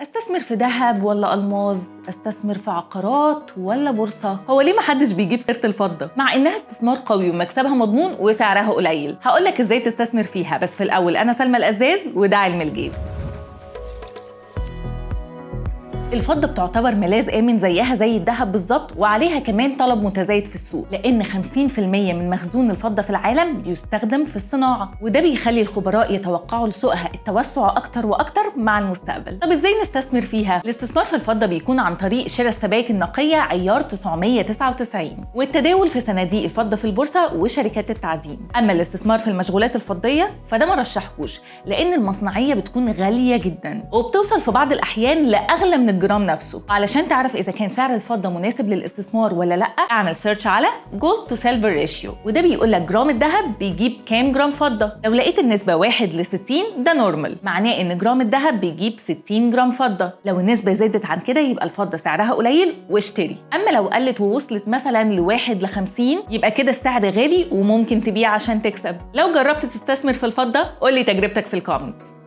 استثمر في ذهب ولا الماظ؟ استثمر في عقارات ولا بورصه؟ هو ليه محدش بيجيب سيره الفضه مع انها استثمار قوي ومكسبها مضمون وسعرها قليل؟ هقولك ازاي تستثمر فيها، بس في الاول انا سلمى القزاز وده علم الجيب. الفضة بتعتبر ملاذ آمن زيها زي الذهب بالظبط، وعليها كمان طلب متزايد في السوق، لأن 50% من مخزون الفضة في العالم بيستخدم في الصناعة، وده بيخلي الخبراء يتوقعوا لسوقها التوسع أكتر وأكتر مع المستقبل. طب إزاي نستثمر فيها؟ الاستثمار في الفضة بيكون عن طريق شراء السبائك النقية عيار 999 والتداول في صناديق الفضة في البورصة وشركات التعدين. أما الاستثمار في المشغولات الفضية فده ما رشحهوش، لأن المصنعية بتكون غالية جدا وبتوصل في بعض الأحيان لأغلى من الجرام نفسه. علشان تعرف اذا كان سعر الفضه مناسب للاستثمار ولا لا، اعمل search على gold to silver ratio، وده بيقول لك جرام الذهب بيجيب كام جرام فضه. لو لقيت النسبه 1 ل 60 ده normal، معناه ان جرام الذهب بيجيب 60 جرام فضه. لو النسبه زادت عن كده يبقى الفضه سعرها قليل واشتري. اما لو قلت ووصلت مثلا ل 1 ل 50 يبقى كده السعر غالي وممكن تبيع عشان تكسب. لو جربت تستثمر في الفضه قول لي تجربتك في ال comments.